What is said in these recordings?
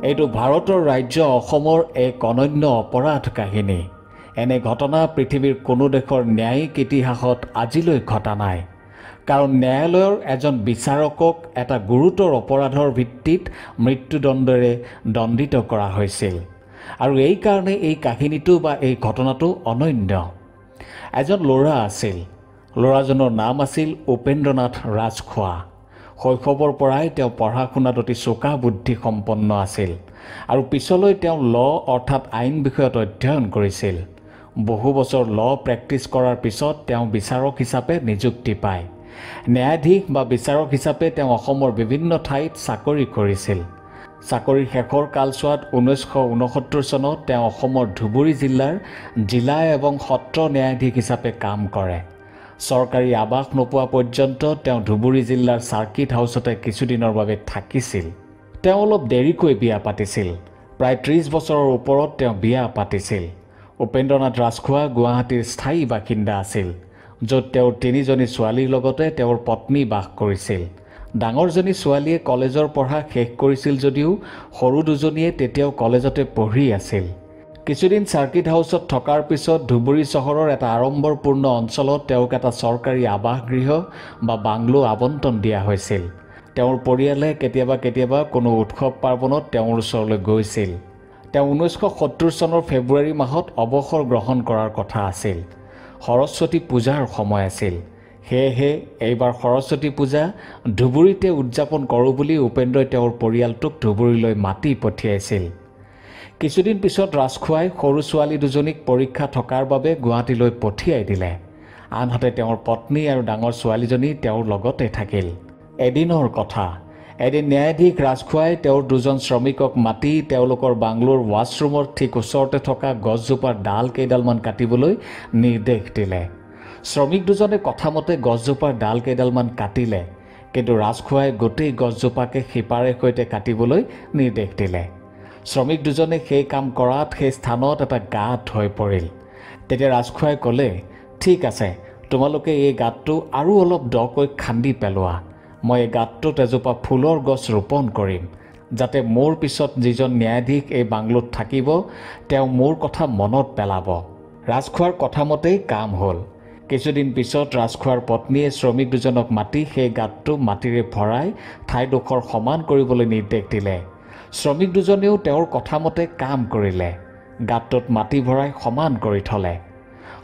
এইটো ভাৰতৰ ৰাজ্য অসমৰ এক অনন্য অপৰাধ কাহিনী। এনে ঘটনা পৃথিৱীৰ কোনো দেশৰ ন্যায়িক ইতিহাসত আজিলৈ ঘটা নাই। কাৰণ ন্যায়ালয়ৰ এজন বিচাৰকক এটা গুৰুতৰ অপৰাধৰ ভিত্তিত মৃত্যুদণ্ডেৰে দণ্ডিত কৰা হৈছিল আৰু এইকাৰণে এই কাহিনীটো বা এই ঘটনাটো অনন্য। এজন ল'ৰা আছিল। ল'ৰাজনৰ নাম আছিল উপেন্দ্ৰনাথ ৰাজখোৱা। শৈশৱৰ পৰাই তেওঁ পঢ়া শুনাত অতি চোকা বুদ্ধি সম্পন্ন আছিল আৰু পিছলৈ তেওঁ ল অৰ্থাৎ আইন বিষয়ত অধ্যয়ন কৰিছিল। বহু বছৰ ল প্ৰেক্টিছ কৰাৰ পিছত তেওঁ বিচাৰক হিচাপে নিযুক্তি পায়। ন্যায়াধীশ বা বিচাৰক হিচাপে তেওঁ অসমৰ বিভিন্ন ঠাইত চাকৰি কৰিছিল। চাকৰিৰ শেষৰ কালচোৱাত 1969 চনত তেওঁ অসমৰ ধুবুৰী জিলাৰ জিলা এবং সত্ৰ ন্যায়াধীশ হিচাপে কাম কৰে। চৰকাৰী আৱাস নোপোৱা পৰ্যন্ত তেওঁ ধুবুৰী জিলাৰ চাৰ্কিট হাউচতে কিছুদিনৰ বাবে থাকিছিল। তেওঁ অলপ দেৰিকৈ বিয়া পাতিছিল। প্ৰায় 30 বছৰৰ ওপৰত তেওঁ বিয়া পাতিছিল। উপেন্দ্ৰনাথ ৰাজখোৱা গুৱাহাটীৰ স্থায়ী বাসিন্দা আছিল, য'ত তেওঁৰ তিনিজনী ছোৱালীৰ লগতে তেওঁৰ পত্নী বাস কৰিছিল। ডাঙৰজনী ছোৱালীয়ে কলেজৰ পঢ়া শেষ কৰিছিল যদিও সৰু দুজনীয়ে তেতিয়াও কলেজতে পঢ়ি আছিল। কিছুদিন চাৰ্কিট হাউচত থকাৰ পিছত ধুবুৰী চহৰৰ এটা আড়ম্বৰপূৰ্ণ অঞ্চলত তেওঁক এটা চৰকাৰী আৱাসগৃহ বা বাংলো আবণ্টন দিয়া হৈছিল। তেওঁৰ পৰিয়ালে কেতিয়াবা কেতিয়াবা কোনো উৎসৱ পাৰ্বণত তেওঁৰ ওচৰলৈ গৈছিল। তেওঁ 1970 চনৰ ফেব্ৰুৱাৰী মাহত অৱসৰ গ্ৰহণ কৰাৰ কথা আছিল। সৰস্বতী পূজাৰ সময় আছিল। সেয়েহে এইবাৰ সৰস্বতী পূজা ধুবুৰীতে উদযাপন কৰোঁ বুলি উপেন্দ্ৰই তেওঁৰ পৰিয়ালটোক ধুবুৰীলৈ মাতি পঠিয়াইছিল। কিছুদিন পিছত ৰাজখোৱাই সৰু ছোৱালী দুজনীক পৰীক্ষা থকাৰ বাবে গুৱাহাটীলৈ পঠিয়াই দিলে। আনহাতে তেওঁৰ পত্নী আৰু ডাঙৰ ছোৱালীজনী তেওঁৰ লগতে থাকিল। এদিনৰ কথা, এদিন ন্যায়াধীশ ৰাজখোৱাই তেওঁৰ দুজন শ্ৰমিকক মাতি তেওঁলোকৰ বাংলোৰ ৱাছৰুমৰ ঠিক ওচৰতে থকা গছজোপাৰ ডাল কেইডালমান কাটিবলৈ নিৰ্দেশ দিলে। শ্ৰমিক দুজনে কথামতে গছজোপাৰ ডাল কেইডালমান কাটিলে, কিন্তু ৰাজখোৱাই গোটেই গছজোপাকে শিপাৰে সৈতে কাটিবলৈ নিৰ্দেশ দিলে। শ্ৰমিক দুজনে সেই কাম কৰাত সেই স্থানত এটা গাঁত হৈ পৰিল। তেতিয়া ৰাজখোৱাই ক'লে, ঠিক আছে, তোমালোকে এই গাঁতটো আৰু অলপ দকৈ খান্দি পেলোৱা। মই এই গাঁতটোত এজোপা ফুলৰ গছ ৰোপণ কৰিম, যাতে মোৰ পিছত যিজন ন্যায়াধীশ এই বাংলোত থাকিব তেওঁ মোৰ কথা মনত পেলাব। ৰাজখোৱাৰ কথামতেই কাম হ'ল। কিছুদিন পিছত ৰাজখোৱাৰ পত্নীয়ে শ্ৰমিক দুজনক মাতি সেই গাঁতটো মাটিৰে ভৰাই ঠাইডোখৰ সমান কৰিবলৈ নিৰ্দেশ দিলে। শ্ৰমিক দুজনেও তেওঁৰ কথামতে কাম কৰিলে। গাঁতটোত মাটি ভৰাই সমান কৰি থ'লে।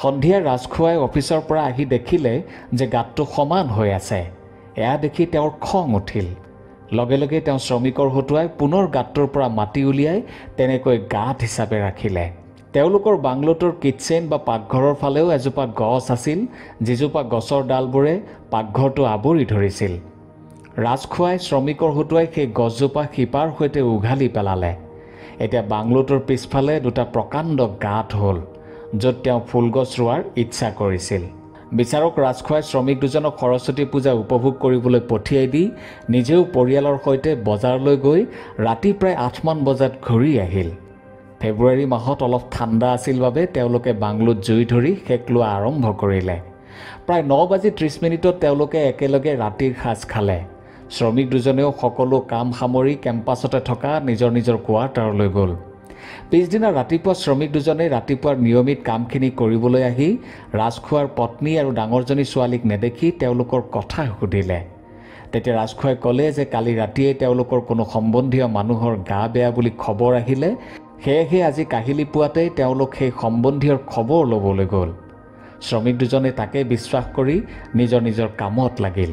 সন্ধিয়া ৰাজখোৱাই অফিচৰ পৰা আহি দেখিলে যে গাঁতটো সমান হৈ আছে। এয়া দেখি তেওঁৰ খং উঠিল। লগে লগে তেওঁ শ্ৰমিকৰ হতুৱাই পুনৰ গাঁতটোৰ পৰা মাটি উলিয়াই তেনেকৈ গাঁত হিচাপে ৰাখিলে। তেওঁলোকৰ বাংলোটোৰ কিটচেন বা পাকঘৰৰ ফালেও এজোপা গছ আছিল, যিজোপা গছৰ ডালবোৰে পাকঘৰটো আৱৰি ধৰিছিল। ৰাজখোৱাই শ্ৰমিকৰ হতুৱাই সেই গছজোপা শিপাৰ সৈতে উঘালি পেলালে। এতিয়া বাংলোটোৰ পিছফালে দুটা প্ৰকাণ্ড গাঁত হ'ল, য'ত তেওঁ ফুলগছ ৰোৱাৰ ইচ্ছা কৰিছিল। বিচাৰক ৰাজখোৱাই শ্ৰমিক দুজনক সৰস্বতী পূজা উপভোগ কৰিবলৈ পঠিয়াই দি নিজেও পৰিয়ালৰ সৈতে বজাৰলৈ গৈ ৰাতি প্ৰায় 8মান বজাত ঘূৰি আহিল। ফেব্ৰুৱাৰী মাহত অলপ ঠাণ্ডা আছিল বাবে তেওঁলোকে বাংলোত জুই ধৰি সেক লোৱা আৰম্ভ কৰিলে। প্ৰায় 9:30 তেওঁলোকে একেলগে ৰাতিৰ সাঁজ খালে। শ্ৰমিক দুজনেও সকলো কাম সামৰি কেম্পাছতে থকা নিজৰ নিজৰ কোৱাৰ্টাৰলৈ গ'ল। পিছদিনা ৰাতিপুৱা শ্ৰমিক দুজনে ৰাতিপুৱাৰ নিয়মিত কামখিনি কৰিবলৈ আহি ৰাজখোৱাৰ পত্নী আৰু ডাঙৰজনী ছোৱালীক নেদেখি তেওঁলোকৰ কথা সুধিলে। তেতিয়া ৰাজখোৱাই ক'লে যে কালি ৰাতিয়ে তেওঁলোকৰ কোনো সম্বন্ধীয় মানুহৰ গা বেয়া বুলি খবৰ আহিলে, সেয়েহে আজি কাহিলী পুৱাতেই তেওঁলোক সেই সম্বন্ধীয়ৰ খবৰ ল'বলৈ গ'ল। শ্ৰমিক দুজনে তাকে বিশ্বাস কৰি নিজৰ নিজৰ কামত লাগিল।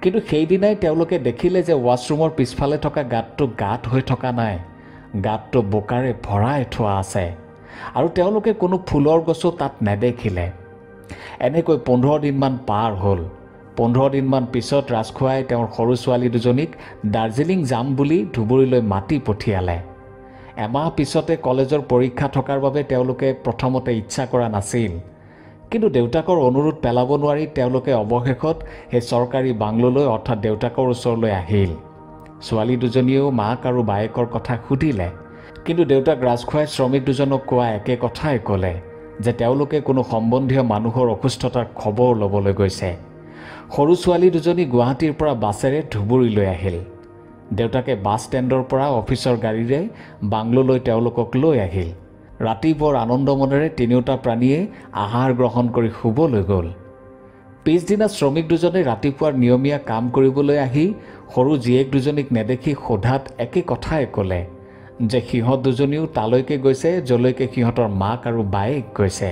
কিন্তু সেইদিনাই তেওঁলোকে দেখিলে যে ৱাছৰুমৰ পিছফালে থকা গাঁতটো গাঁত হৈ থকা নাই, গাঁতটো বোকাৰে ভৰাই থোৱা আছে আৰু তেওঁলোকে কোনো ফুলৰ গছো তাত নেদেখিলে। এনেকৈ 15 দিনমান পাৰ হ'ল। 15 দিনমান পিছত ৰাজখোৱাই তেওঁৰ সৰু ছোৱালী দুজনীক দাৰ্জিলিং যাম বুলি ধুবুৰীলৈ মাতি পঠিয়ালে। এমাহ পিছতে কলেজৰ পৰীক্ষা থকাৰ বাবে তেওঁলোকে প্ৰথমতে ইচ্ছা কৰা নাছিল, কিন্তু দেউতাকৰ অনুৰোধ পেলাব নোৱাৰি তেওঁলোকে অৱশেষত সেই চৰকাৰী বাংলোলৈ অৰ্থাৎ দেউতাকৰ ওচৰলৈ আহিল। ছোৱালী দুজনীয়েও মাক আৰু বায়েকৰ কথা সুধিলে, কিন্তু দেউতাক ৰাজখোৱাই শ্ৰমিক দুজনক কোৱা একে কথাই ক'লে যে তেওঁলোকে কোনো সম্বন্ধীয় মানুহৰ অসুস্থতাৰ খবৰ ল'বলৈ গৈছে। সৰু ছোৱালী দুজনী গুৱাহাটীৰ পৰা বাছেৰে ধুবুৰীলৈ আহিল। দেউতাকে বাছ ষ্টেণ্ডৰ পৰা অফিচৰ গাড়ীৰে বাংলোলৈ তেওঁলোকক লৈ আহিল। ৰাতি বৰ আনন্দ মনেৰে তিনিওটা প্ৰাণীয়ে আহাৰ গ্ৰহণ কৰি শুবলৈ গ'ল। পিছদিনা শ্ৰমিক দুজনে ৰাতিপুৱাৰ নিয়মীয়া কাম কৰিবলৈ আহি সৰু জীয়েক দুজনীক নেদেখি সোধাত একে কথাই ক'লে যে সিহঁত দুজনীও তালৈকে গৈছে যলৈকে সিহঁতৰ মাক আৰু বায়েক গৈছে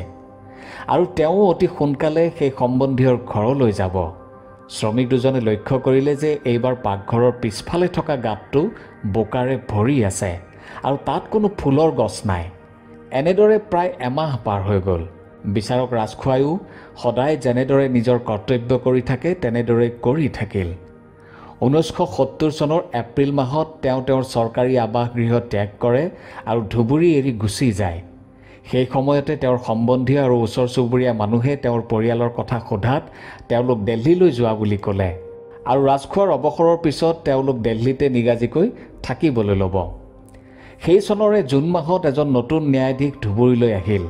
আৰু তেওঁ অতি সোনকালে সেই সম্বন্ধীয়ৰ ঘৰলৈ যাব। শ্ৰমিক দুজনে লক্ষ্য কৰিলে যে এইবাৰ পাকঘৰৰ পিছফালে থকা গাঁতটো বোকাৰে ভৰি আছে আৰু তাত কোনো ফুলৰ গছ নাই। এনেদৰে প্ৰায় এমাহ পাৰ হৈ গ'ল। বিচাৰক ৰাজখোৱায়ো সদায় যেনেদৰে নিজৰ কৰ্তব্য কৰি থাকে তেনেদৰে কৰি থাকিল। 1970 চনৰ এপ্ৰিল মাহত তেওঁ তেওঁৰ চৰকাৰী আৱাসগৃহ ত্যাগ কৰে আৰু ধুবুৰী এৰি গুচি যায়। সেই সময়তে তেওঁৰ সম্বন্ধীয় আৰু ওচৰ চুবুৰীয়া মানুহে তেওঁৰ পৰিয়ালৰ কথা সোধাত তেওঁলোক দিল্লীলৈ যোৱা বুলি ক'লে আৰু ৰাজখোৱাৰ অৱসৰৰ পিছত তেওঁলোক দিল্লীতে নিগাজিকৈ থাকিবলৈ ল'ব। সেই চনৰে জুন মাহত এজন নতুন ন্যায়াধীশ ধুবুৰীলৈ আহিল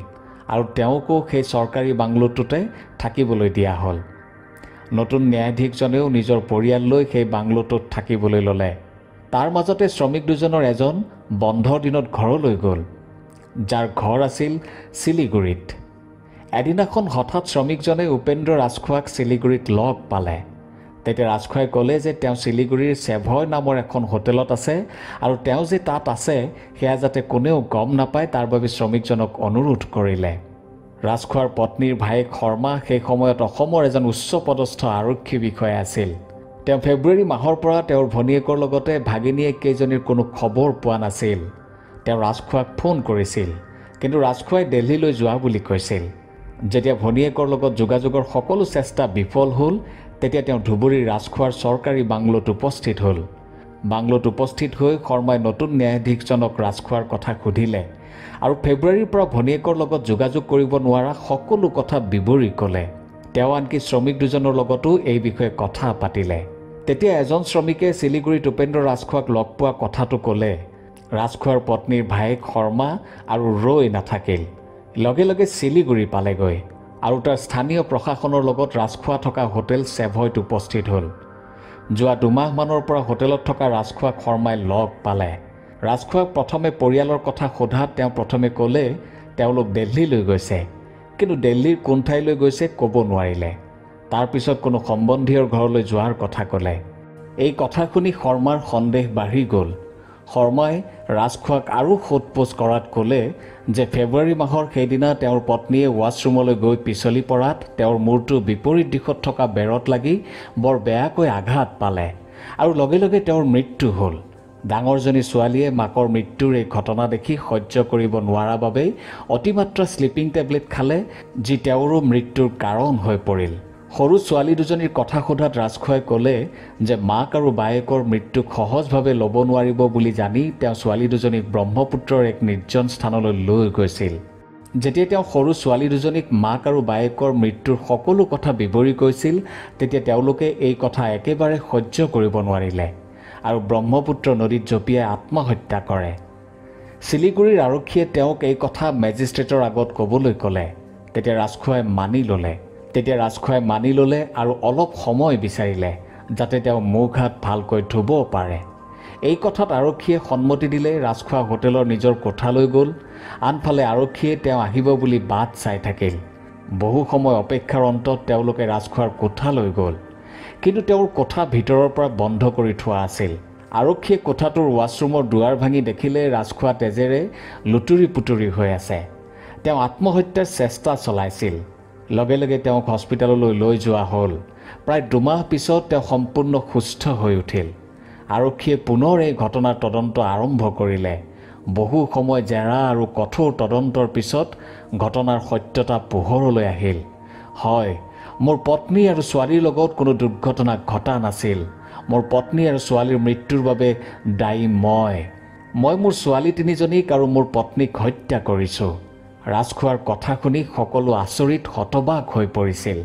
আৰু তেওঁকো সেই চৰকাৰী বাংলোটোতে থাকিবলৈ দিয়া হ'ল। নতুন ন্যায়াধীশজনেও নিজৰ পৰিয়াল লৈ সেই বাংলোটোত থাকিবলৈ ল'লে। তাৰ মাজতে শ্ৰমিক দুজনৰ এজন বন্ধৰ দিনত ঘৰলৈ গ'ল, যাৰ ঘৰ আছিল শিলিগুৰিত। এদিনাখন হঠাৎ শ্ৰমিকজনে উপেন্দ্ৰ ৰাজখোৱাক শিলিগুৰিত লগ পালে। তেতিয়া ৰাজখোৱাই ক'লে যে তেওঁ শিলিগুৰিৰ চেভয় নামৰ এখন হোটেলত আছে আৰু তেওঁ যে তাত আছে সেয়া যাতে কোনেও গম নাপায় তাৰ বাবে শ্ৰমিকজনক অনুৰোধ কৰিলে। ৰাজখোৱাৰ পত্নীৰ ভায়েক শৰ্মা সেই সময়ত অসমৰ এজন উচ্চ পদস্থ আৰক্ষী বিষয়া আছিল। তেওঁ ফেব্ৰুৱাৰী মাহৰ পৰা তেওঁৰ ভনীয়েকৰ লগতে ভাগিনীয়েক কেইজনীৰ কোনো খবৰ পোৱা নাছিল। তেওঁ ৰাজখোৱাক ফোন কৰিছিল, কিন্তু ৰাজখোৱাই দিল্লীলৈ যোৱা বুলি কৈছিল। যেতিয়া ভনীয়েকৰ লগত যোগাযোগৰ সকলো চেষ্টা বিফল হ'ল, তেতিয়া তেওঁ ধুবুৰীৰ ৰাজখোৱাৰ চৰকাৰী বাংলোত উপস্থিত হ'ল। বাংলোত উপস্থিত হৈ শৰ্মাই নতুন ন্যায়াধীশজনক ৰাজখোৱাৰ কথা সুধিলে আৰু ফেব্ৰুৱাৰীৰ পৰা ভনীয়েকৰ লগত যোগাযোগ কৰিব নোৱাৰা সকলো কথা বিৱৰি ক'লে। তেওঁ আনকি শ্ৰমিক দুজনৰ লগতো এই বিষয়ে কথা পাতিলে। তেতিয়া এজন শ্ৰমিকে শিলিগুৰিত উপেন্দ্ৰ ৰাজখোৱাক লগ পোৱা কথাটো ক'লে। ৰাজখোৱাৰ পত্নীৰ ভায়েক শৰ্মা আৰু ৰৈ নাথাকিল, লগে লগে শিলিগুৰি পালেগৈ আৰু তাৰ স্থানীয় প্ৰশাসনৰ লগত ৰাজখোৱা থকা হোটেল চেভয়ত উপস্থিত হ'ল। যোৱা দুমাহমানৰ পৰা হোটেলত থকা ৰাজখোৱাক শৰ্মাই লগ পালে। ৰাজখোৱাক প্ৰথমে পৰিয়ালৰ কথা সোধাত তেওঁ প্ৰথমে ক'লে তেওঁলোক দিল্লীলৈ গৈছে, কিন্তু দিল্লীৰ কোন ঠাইলৈ গৈছে ক'ব নোৱাৰিলে। তাৰপিছত কোনো সম্বন্ধীয়ৰ ঘৰলৈ যোৱাৰ কথা ক'লে। এই কথা শুনি শৰ্মাৰ সন্দেহ বাঢ়ি গ'ল। শৰ্মাই ৰাজখোৱাক আৰু সোধ পোছ কৰাত ক'লে যে ফেব্ৰুৱাৰী মাহৰ সেইদিনা তেওঁৰ পত্নীয়ে ৱাছৰুমলৈ গৈ পিছলি পৰাত তেওঁৰ মূৰটো বিপৰীত দিশত থকা বেৰত লাগি বৰ বেয়াকৈ আঘাত পালে আৰু লগে লগে তেওঁৰ মৃত্যু হ'ল। ডাঙৰজনী ছোৱালীয়ে মাকৰ মৃত্যুৰ এই ঘটনা দেখি সহ্য কৰিব নোৱাৰা বাবেই অতিমাত্ৰা শ্লিপিং টেবলেট খালে, যি তেওঁৰো মৃত্যুৰ কাৰণ হৈ পৰিল। সৰু ছোৱালী দুজনীৰ কথা সোধাত ৰাজখোৱাই ক'লে যে মাক আৰু বায়েকৰ মৃত্যুক সহজভাৱে ল'ব নোৱাৰিব বুলি জানি তেওঁ ছোৱালী দুজনীক ব্ৰহ্মপুত্ৰৰ এক নিৰ্জন স্থানলৈ লৈ গৈছিল। যেতিয়া তেওঁ সৰু ছোৱালী দুজনীক মাক আৰু বায়েকৰ মৃত্যুৰ সকলো কথা বিৱৰি কৈছিল, তেতিয়া তেওঁলোকে এই কথা একেবাৰে সহ্য কৰিব নোৱাৰিলে আৰু ব্ৰহ্মপুত্ৰ নদীত জঁপিয়াই আত্মহত্যা কৰে। শিলিগুৰিৰ আৰক্ষীয়ে তেওঁক এই কথা মেজিষ্ট্ৰেটৰ আগত ক'বলৈ ক'লে। তেতিয়া ৰাজখোৱাই মানি ল'লে আৰু অলপ সময় বিচাৰিলে যাতে তেওঁ মুখ হাত ভালকৈ ধুব পাৰে। এই কথাত আৰক্ষীয়ে সন্মতি দিলে। ৰাজখোৱা হোটেলৰ নিজৰ কোঠালৈ গ'ল। আনফালে আৰক্ষীয়ে তেওঁ আহিব বুলি বাট চাই থাকিল। বহু সময় অপেক্ষাৰ অন্তত তেওঁলোকে ৰাজখোৱাৰ কোঠালৈ গ'ল, কিন্তু তেওঁৰ কোঠা ভিতৰৰ পৰা বন্ধ কৰি থোৱা আছিল। আৰক্ষীয়ে কোঠাটোৰ ৱাছৰুমৰ দুৱাৰ ভাঙি দেখিলে ৰাজখোৱা তেজেৰে লুতুৰি পুতুৰি হৈ আছে। তেওঁ আত্মহত্যাৰ চেষ্টা চলাইছিল। লগে লগে তেওঁক হস্পিটেললৈ লৈ যোৱা হ'ল। প্ৰায় দুমাহ পিছত তেওঁ সম্পূৰ্ণ সুস্থ হৈ উঠিল। আৰক্ষীয়ে পুনৰ এই ঘটনাৰ তদন্ত আৰম্ভ কৰিলে। বহু সময় জেৰা আৰু কঠোৰ তদন্তৰ পিছত ঘটনাৰ সত্যতা পোহৰলৈ আহিল। হয়, মোৰ পত্নী আৰু ছোৱালীৰ লগত কোনো দুৰ্ঘটনা ঘটা নাছিল। মোৰ পত্নী আৰু ছোৱালীৰ মৃত্যুৰ বাবে দায়ী মই। মই মোৰ ছোৱালী তিনিজনীক আৰু মোৰ পত্নীক হত্যা কৰিছোঁ। ৰাজখোৱাৰ কথা শুনি সকলো আচৰিত হতবাক হৈ পৰিছিল।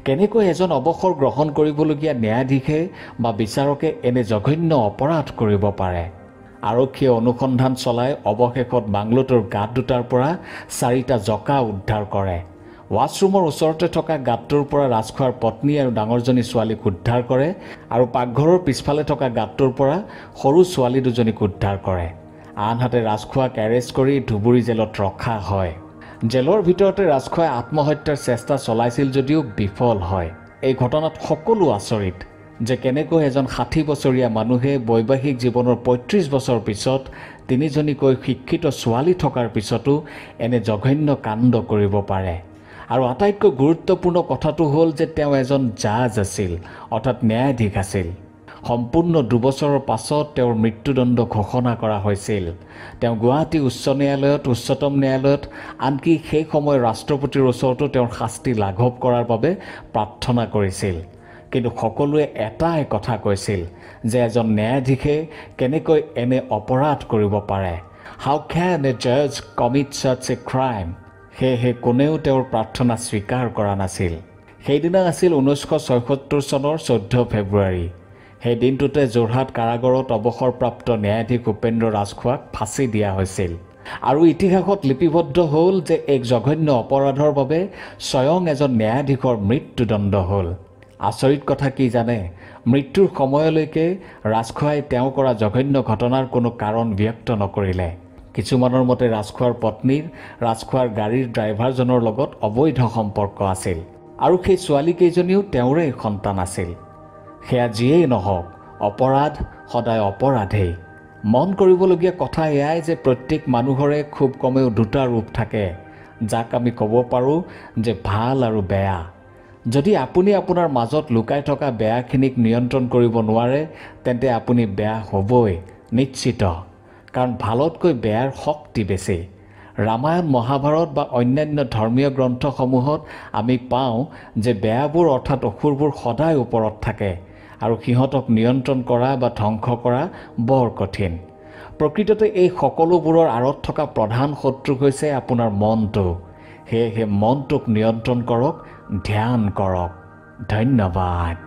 কেনেকৈ এজন অৱসৰ গ্ৰহণ কৰিবলগীয়া ন্যায়াধীশে বা বিচাৰকে এনে জঘন্য অপৰাধ কৰিব পাৰে? আৰক্ষীয়ে অনুসন্ধান চলাই অৱশেষত বাংলোটোৰ গাঁত দুটাৰ পৰা চাৰিটা জকা উদ্ধাৰ কৰে। ৱাছৰুমৰ ওচৰতে থকা গাঁতটোৰ পৰা ৰাজখোৱাৰ পত্নী আৰু ডাঙৰজনী ছোৱালীক উদ্ধাৰ কৰে আৰু পাকঘৰৰ পিছফালে থকা গাঁতটোৰ পৰা সৰু ছোৱালী দুজনীক উদ্ধাৰ কৰে। আনহাতে ৰাজখোৱাক এৰেষ্ট কৰি ধুবুৰী জেলত ৰখা হয়। জেলৰ ভিতৰতে ৰাজখোৱাই আত্মহত্যাৰ চেষ্টা চলাইছিল যদিও বিফল হয়। এই ঘটনাত সকলো আচৰিত যে কেনেকৈ এজন 60 বছৰীয়া মানুহে বৈবাহিক জীৱনৰ 35 বছৰ পিছত তিনিজনীকৈ শিক্ষিত ছোৱালী থকাৰ পিছতো এনে জঘন্য কাণ্ড কৰিব পাৰে। আৰু আটাইতকৈ গুৰুত্বপূৰ্ণ কথাটো হ'ল যে তেওঁ এজন জাজ আছিল, অৰ্থাৎ ন্যায়াধীশ আছিল। সম্পূৰ্ণ 2 বছৰৰ পাছত তেওঁৰ মৃত্যুদণ্ড ঘোষণা কৰা হৈছিল। তেওঁ গুৱাহাটী উচ্চ ন্যায়ালয়ত, উচ্চতম ন্যায়ালয়ত, আনকি সেই সময়ৰ ৰাষ্ট্ৰপতিৰ ওচৰতো তেওঁৰ শাস্তি লাঘৱ কৰাৰ বাবে প্ৰাৰ্থনা কৰিছিল। কিন্তু সকলোৱে এটাই কথা কৈছিল যে এজন ন্যায়াধীশে কেনেকৈ এনে অপৰাধ কৰিব পাৰে? How can a judge commit such a crime? সেয়েহে কোনেও তেওঁৰ প্ৰাৰ্থনা স্বীকাৰ কৰা নাছিল। সেইদিনা আছিল 1976 চনৰ 14 ফেব্ৰুৱাৰী। সেই দিনটোতে যোৰহাট কাৰাগাৰত অৱসৰপ্ৰাপ্ত ন্যায়াধীশ উপেন্দ্ৰ ৰাজখোৱাক ফাঁচি দিয়া হৈছিল। আৰু ইতিহাসত লিপিবদ্ধ হ'ল যে এক জঘন্য অপৰাধৰ বাবে স্বয়ং এজন ন্যায়াধীশৰ মৃত্যুদণ্ড হ'ল। আচৰিত কথা কি জানে, মৃত্যুৰ সময়লৈকে ৰাজখোৱাই তেওঁ কৰা জঘন্য ঘটনাৰ কোনো কাৰণ ব্যক্ত নকৰিলে। কিছুমানৰ মতে ৰাজখোৱাৰ পত্নীৰ ৰাজখোৱাৰ গাড়ীৰ ড্ৰাইভাৰজনৰ লগত অবৈধ সম্পৰ্ক আছিল আৰু সেই ছোৱালীকেইজনীও তেওঁৰে সন্তান আছিল। সেয়া যিয়েই নহওক, অপৰাধ সদায় অপৰাধেই। মন কৰিবলগীয়া কথা এয়াই যে প্ৰত্যেক মানুহৰে খুব কমেও দুটা ৰূপ থাকে, যাক আমি ক'ব পাৰোঁ যে ভাল আৰু বেয়া। যদি আপুনি আপোনাৰ মাজত লুকাই থকা বেয়াখিনিক নিয়ন্ত্ৰণ কৰিব নোৱাৰে, তেন্তে আপুনি বেয়া হ'বই নিশ্চিত। কাৰণ ভালতকৈ বেয়াৰ শক্তি বেছি। ৰামায়ণ, মহাভাৰত বা অন্যান্য ধৰ্মীয় গ্ৰন্থসমূহত আমি পাওঁ যে বেয়াবোৰ অৰ্থাৎ অসুৰবোৰ সদায় ওপৰত থাকে আৰু সিহঁতক নিয়ন্ত্ৰণ কৰা বা ধ্বংস কৰা বৰ কঠিন। প্ৰকৃততে এই সকলোবোৰৰ আঁৰত থকা প্ৰধান শত্ৰু হৈছে আপোনাৰ মনটো। সেয়েহে মনটোক নিয়ন্ত্ৰণ কৰক, ধ্যান কৰক। ধন্যবাদ।